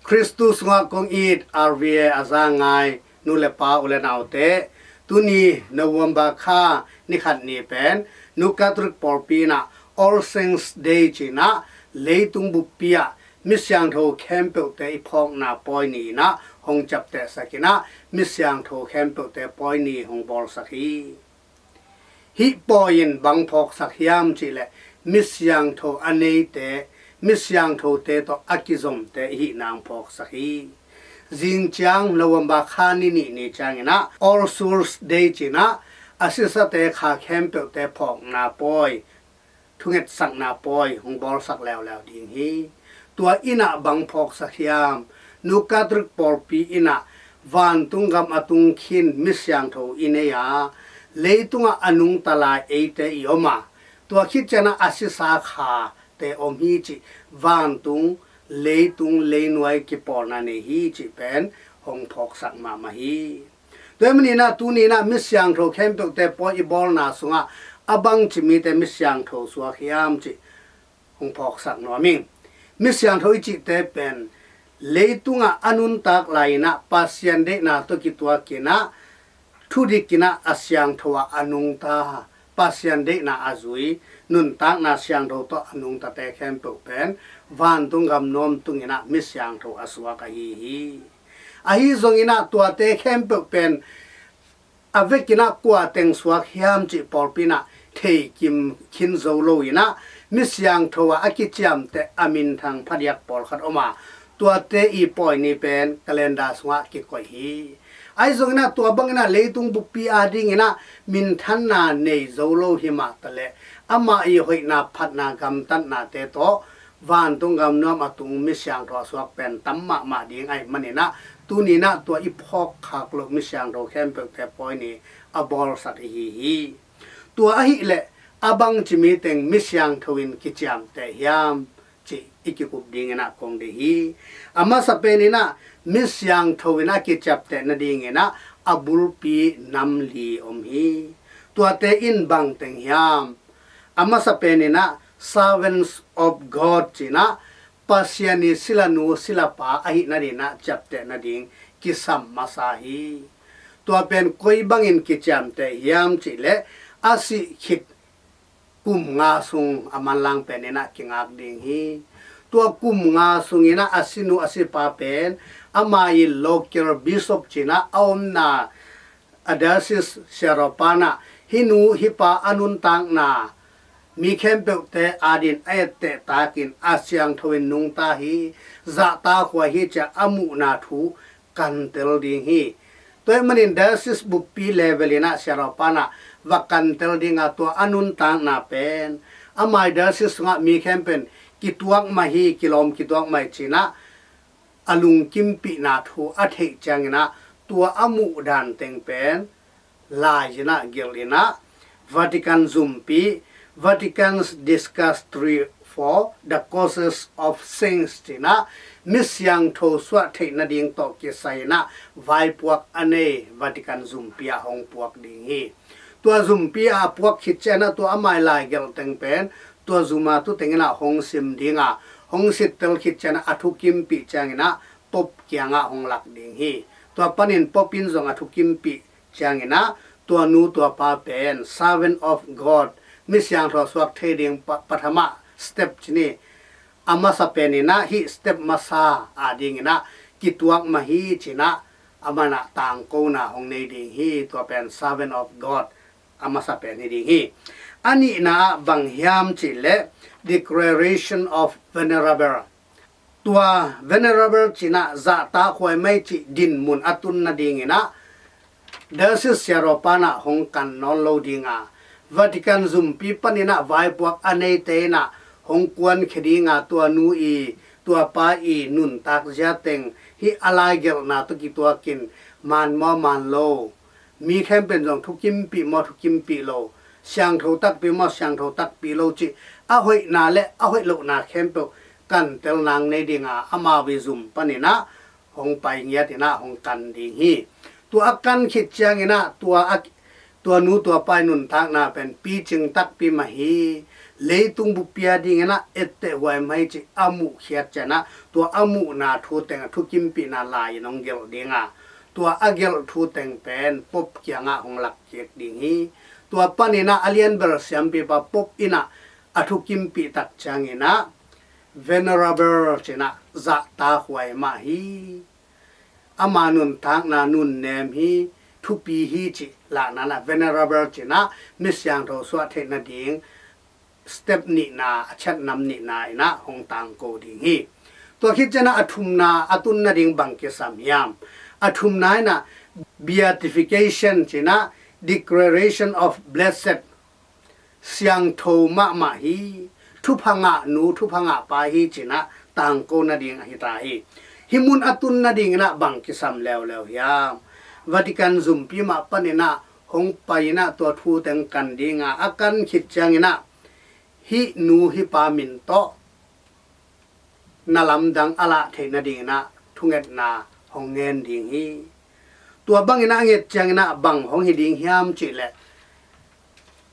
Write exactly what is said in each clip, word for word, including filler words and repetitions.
Khristu sungah kong it R V A a za ngai nu le pa, u le naute, tuni November kha ni khat ni pen Nu Catholic pawlpi in ah All Saints Day ci-in ah leitung buppi ah misiangtho khempeuhte i phawkna pawi ni-in ah hong ciaptehsak in ah, misiangtho khempeuhte pawi ni hong bawlsak hi. Hih pawi in bang phawksak hiam cih leh, misiangtho a neite, misiangthote tawh a kizomte i hih nang phawksak hi. Zing ciang November kha ni nih ni ciangin ah All Souls Day ci-in ah a sisate kha khempeuhte phawkna pawi, thungetsakna pawi hong bawlsak leuleu ding hi. Tua in ah bang phawksak hiam? Nu Catholic pawlpi in ah vantung gam a tung khin misiangtho i nei a, leitungah a nungta lai eite i om a, tua khit ciangin ah a sisa khate om hi cih vantung, leitung, leinuai kipawlna nei hi cih pen hong phawksak mahmah hi. Tua ahih manin ah tuni-in ah misiangtho khempeuhte pawi i bawlna sungah a bangci mite misiangtho suak hiam cih hong phawksak nuam ing. Misiangtho i cihte pen leitungah a nuntak lai-in ah Pasian deihna tawh kituakin ah, thudik in ah a siangtho ah a nungta, Pasian deihna a zui, nuntakna siangtho tawh a nungtate khempeuh pen vantung gam nuam tungin ah misiangtho a suak ahi hi. Ahi zongin ah tuate khempeuh pen a vekin ah kua teng suak hiam cih pawlpi in ah thei kim khin zo lo-in ah, misiangtho ah a kiciamteh a minthang phadiak pawlkhat om a, tuate i pawi ni pen calendar sungah kikoih hi. Ahi zongin ah tua bangin ah leitung buppi adingin ah minthanna nei zo lo hi mah taleh, amah i hoihna, phatna, gamtatnate tawh vantung gam nuam a tung misiangtho a suak pen tam mahmah ding ahih manin ah, tuni-in ah tua i phawkkhak loh misiangtho khempeuhte pawi ni a bawlsak i hi hi. Tua ahih leh a bangci mi teng misiangtho in kiciamteh hiam cih i kikup dingin ah kong deih hi. A masa penin ah misiangtho in a kiciapteh nadingin ah a bulpi nam li om hi. Tuate in bang teng hiam? A masa penin ah Servants of God ci-in ah Pasian i silanu silapa ahih nadingin ah ciapteh nading kisam masa hi. Tua pen koi bangin kiciamteh hiam cih leh, a sih khit kum nga sung a manlang penin ah kingak ding hi. Tua kum nga sungin ah a sinu a sipa pen ama i local bishop ci-in ah a omna a diocese siaropa in ah hih nu hih pa a nuntakna mi khempeuhte adingin a etteh takin a siangtho in nungta hi, zahtak huai hi ci-a a muhna thu kantel ding hi. Tua ahih manin diocese buppi level in ah siaropa in ah va kantel ding a, tua a nuntakna pen ama i diocese sungah mi khempeuh in kituak mah hi, kilawm kituak mah hi ci-in ah a lungkimpihna thu a theih ciangin ah tua a muh dan teng pen lai-in ah gelh in ah Vatican zumpi, Vatican's Dicastery for the Causes of Saints ci-in ah misiangtho suah theih nading tawh kisai-in ah vaipuak a nei Vatican zumpi ah hong puak ding hi. Tua zumpi ah a puak khit ciangin ah tua ama i lai gelh teng pen tua zum a tu tengin ah hong sim ding a, hong sittel khit ciangin ah a thukimpih ciangin ah Pope kiangah hong lak ding hi. Tua panin Pope in zong a thukimpih ciangin ah tua nu tua pa pen servant of God, misiangtho suak thei ding pa, pathama step ci ni. A masa penin ah hih step masa adingin ah kituak mah hi ci-in ah aman ah tangkona hong nei ding hi. Tua pen servant of God a masa pen hi ding hi. A nihna ah bang hiam cih leh declaration of venerable. Tua venerable ci-in ah zahtak huai mah hi cih dinmun a tun nadingin ah diocese siaropa in ah hong kan nawn lo ding a, Vatican zumpi panin ah vaipuak a neite in ah hong kuankhia ding a, tua nu i tua pa i nuntak zia teng hih a laigelhna tawh kituakin maan maw maan lo, mi khempeuh in zong thukimpih maw thukimpih lo, siangtho takpi maw siangtho takpi lo cih a hoihna le a hoih lohna khempeuh kantel nang nei ding a, amau i zum panin ah hong pai ngiat in ah hong kan ding hi. Tua a kan khit ciangin ah tua a, tua nu tua pa i nuntakna pen picing takpi mah hi, leitung bup pia dingin ah etteh huai mah hi cih a muhkhiat ciangin ah, tua a muhna thu teng a thukimpihna lai-in hong gelh ding a, tua a gelh thu teng pen Pope kiangah hong lak kik ding hi. Tua panin ah a lianbel siampipa Pope in ah a thukimpih tak ciangin ah venerable ci-in ah zahtak huai mah hi. Ama nuntakna nunnem hi, thupi hi cih lakna in ah venerable ci-in ah mi siangtho suah theih nading step nihna, a chatnam nihna in ah hong tangko ding hi. Tua khit ciangin ah a thumna a tun nading bang kisam hiam? A thumna in ah beatification ci-in ah declaration of blessed, siangtho mahmah hi, thupha ngah nu, thupha ngah pa hi ci-in ah tangko nading ahi ta hi. Hih mun a tun nadingin ah bang kisam leuleu hiam? Vatican zumpi mah panin ah hong pai in ah tua thu teng kan ding a, a kan khit ciangin ah hih nu hih pa min tawh na lamdang a lah theih nadingin ah thungetna hong ngen ding hi. Tua bangin ah a nget ciangin ah bang hong hi ding hiam cih leh,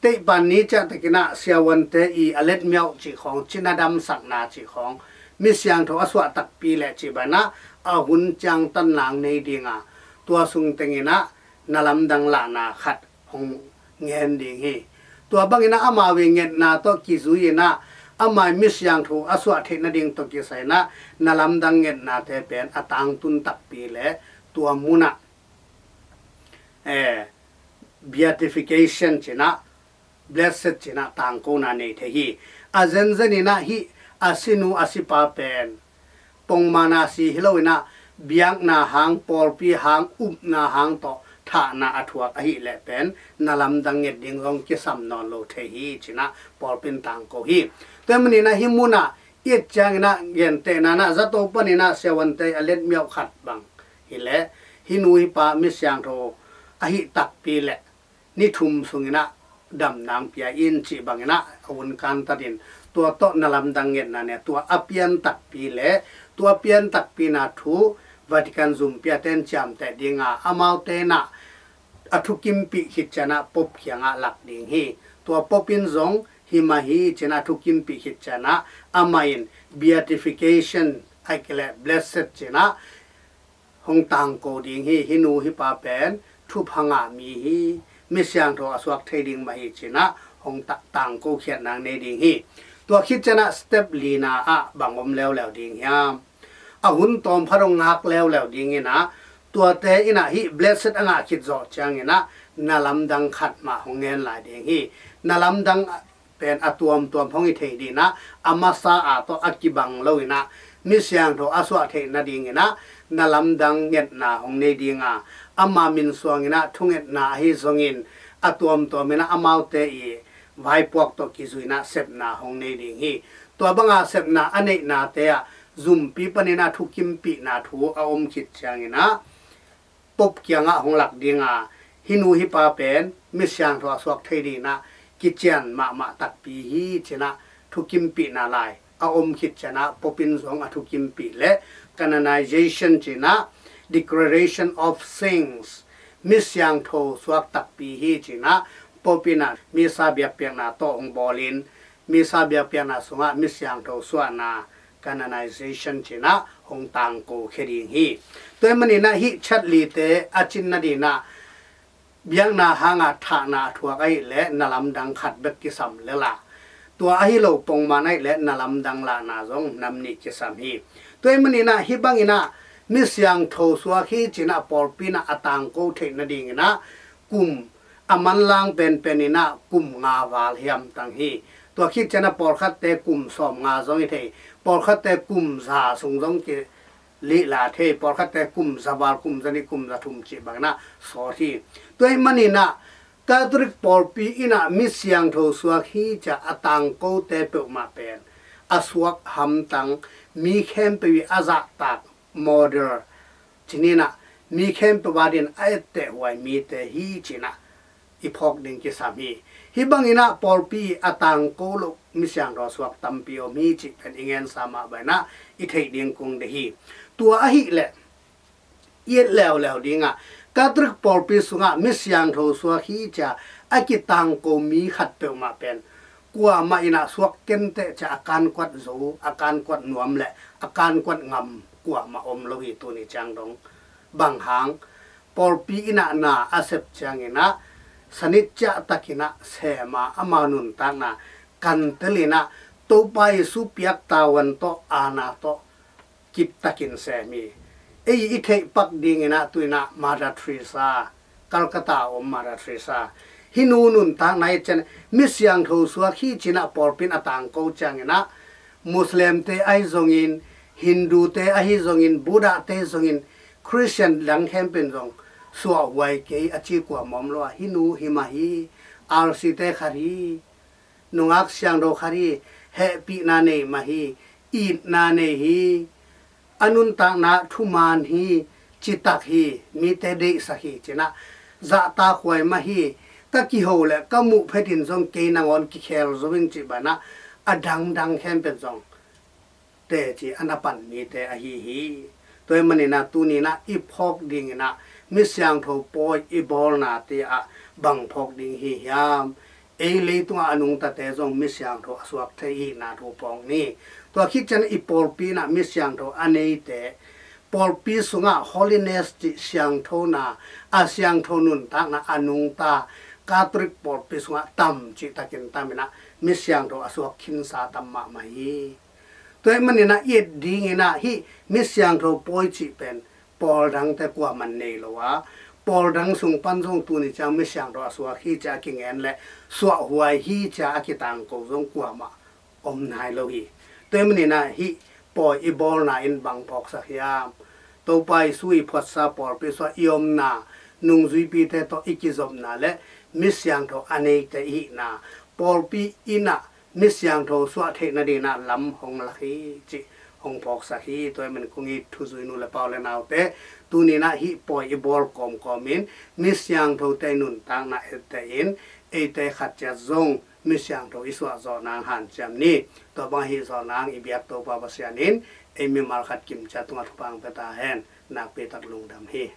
teihpan ni ciah takin ah siavuante i a letmiauh cih khawng, cina damsakna cih khawng, mi siangtho a suah takpi leh cih banah a hun ciangtan nang nei ding a, tua sung tengin ah na lamdang lahna khat hong ngen ding hi. Tua bangin ah amau i ngetna tawh kizui in ah, amau i mi siangtho a suah theih nading tawh kisai in ah na lamdang ngetnate pen a tangtun takpi leh tua mun ah, eh, beatification ci-in ah, blessed ci-in ah tangkona nei thei hi. A zenzen in ah hih a sinu a sipa pen pongmana si hi lo in ah, biakna hang, pawlpi hang, upna hang tawh thahna a thuak ahih leh pen na lamdang nget ding zong kisam nawn lo thei hi ci-in ah pawlpi in tangko hi. Tua ahih manin ah hih mun ah i et ciangin ah gentehna in ah zato panin ah siavuante a letmiauh khat bang hi leh, hih nu hih pa mi siangtho ahih takpi leh ni thum sungin ah damna hong pia in cih bangin ah a hun kantat in, tua tawh na lamdang ngetna ne, tua a pian takpi leh, tua a pian takpina thu Vatican zumpi a ten ciamteh ding a, amaute in ah a thukimpih khit ciangin ah Pope kiangah lak ding hi. Tua Pope in zong hi mah hi ci-in ah thukimpih khit ciangin ah amah in beatification, ahih kei leh blessed ci-in ah hong tangko ding hi. Hih nu hih pa pen thupha ngah mi hi, mi siangtho a suak thei ding mah hi ci-in ah hong ta-, tangko khiat nang nei ding hi. Tua khit ciangin ah step lina ah bang om leuleu ding hiam? A hun tawm khat hong ngak leuleu dingin ah, tuate in ah hih blessed a ngah khit zawh ciangin ah na lamdang khat mah hong ngen lai ding hi. Na lamdang pen a tuamtuam hong hi thei ding in ah, a masa a tawh a kibang lo in ah, mi siangtho a suah theih nadingin ah na lamdang ngetna hong nei ding a, ama min suangin ah thungetna ahi zongin a tuamtuam in ah amaute i vaipuak tawh kizui in ah sepna hong nei ding hi. Tua banga sepna a neihnate ah zumpi panin ah thukimpihna thu a om khit ciangin ah Pope kiangah hong lak ding a, hih nu hih pa pen mi siangtho a suak thei ding in ah kician mahmah takpi hi ci-in ah thukimpihna lai a om khit ciangin ah Pope in zong a thukimpih leh canonization ci-in ah declaration of saints, mi siangtho suak takpi hi ci-in ah Pope in ah misa biakpiakna tawh hong bawl in, misa biakpiakna sungah mi siangtho suahna, canonization ci-in ah hong tangko khia ding hi. Tua ahih manin ah hih chat lite a cin nadingin ah biakna hanga thahna a thuak ahih leh na lamdang khat bek kisam lel a, tua ahi lo pongman ahih leh na lamdang lahna zong nam nih kisam hi. Tua ahih manin ah hih bangin ah mi siangtho suak hi ci-in ah pawlpi in ah a tangko theih nadingin ah kum a manlang penpen in ah kum nga val hi hamtang hi. Tua khit ciangin ah pawlkhatte kum sawmnga zong hi thei, pawlkhatte kum za sung zong kilihla thei, pawlkhatte kum za val, kum za nih, kum za thum cih bangin ah sawt hi. Tua ahih manin ah Catholic pawlpi in ah mi siangtho suak hi ci-a a tangkote peuhmah pen a suak hamtang, mi khempeuh i a zahtak model, ci-in ah mi khempeuh a dingin a etteh huai mite hi ci-in ah i phawk ding kisam hi. Hih bangin ah pawlpi a tangko loh mi siangtho suak tampi om hi cih pen i ngensa mah bangin ah i theih ding kong deih hi. Tua ahih leh i et leuleu ding a, Catholic pawlpi sungah mi siangtho suak hi ci-a a kitangko mi khat peuhmah pen Kuamah in ah suak kenteh ciah a kankuat zo, a kankuat nuam le a kankuat ngam kuamah om lo hi tuni ciang dong. Bang hang, pawlpi in ah na a sep ciangin ah sanit ciahtakin ah sem a, ama nuntakna kantel in ah Topa Jesu piak tavuan tawh, aana tawh kiptakin sem hi. Ei i theih pak dingin ah tu in ah Mother Teresa, Calcutta a om Mother Teresa, hih nu nuntakna i et ciang, mi siangtho suak hi ci-in ah pawlpi in a tangko ciangin ah Muslimte ahi zongin, Hindute ahi zongin, Buddhate zongin, Christian dang khempeuh in zong suahhuai kei a ci kuamah om lo a, hih nu hi mah hi, R C te khat hi, nungak siangtho khat hi, hehpihna nei mah hi, itna nei hi, a nuntakna thuman hi, citak hi, mite deihsak hi ci-in ah zahtakhuai mah hi. Ka kiho le ka muh phetin zong kei nangawn kikhel zo ing cih banah a dangdang khempeuh zong teci a na pan mite ahi hi. Tua ahih manin ah tuni in ah i phawk dingin ah mi siangtho pawi i bawlnate ah bang phawk ding hi hiam? Ei leitungah a nungtate zong mi siangtho a suak thei ihihna thu phawk ni. Tua khit ciang i pawlpi in ah mi siangtho a neite, pawlpi sungah holiness cih siangthona, a siangtho nuntakna a nungta Catholic pawlpi sungah tam cihtakin tam in ah mi siangtho a suak khinsa tam mahmah hi. Tua ahih manin ah i et dingin ah hih mi siangtho pawi cih pen pawl dangte kuaman nei lo a, pawl dang sung pan zong tuni ciang mi siangtho a suak hi ci-a kingen le suahhuai hi ci-a a kitangko zong kuamah om nai lo hi. Tua ahih manin ah hih pawi i bawlna in bang phawksak hiam? Topa Jesu i phuatsa pawlpi sungah i omna, nungzuipite tawh i kizopna le mi siangtho a neite ihihna, pawlpi in ah mi siangtho suah theih nadingin ah lam hong lak hi cih hong phawksak hi. Tua ahih manin kong it thuzui nu le pa u le naute, tuni in ah hih pawi i bawl kawmkawm in mi siangthote nuntakna etteh in eite khat ciat zong mi siangtho i suah zawh nang hanciam ni. Tua bang ahi zawh nang i biak Topa Pasian in ei mimal khat kimciat tungah thupha hong pia ta hen. Nakpi tak lungdam hi.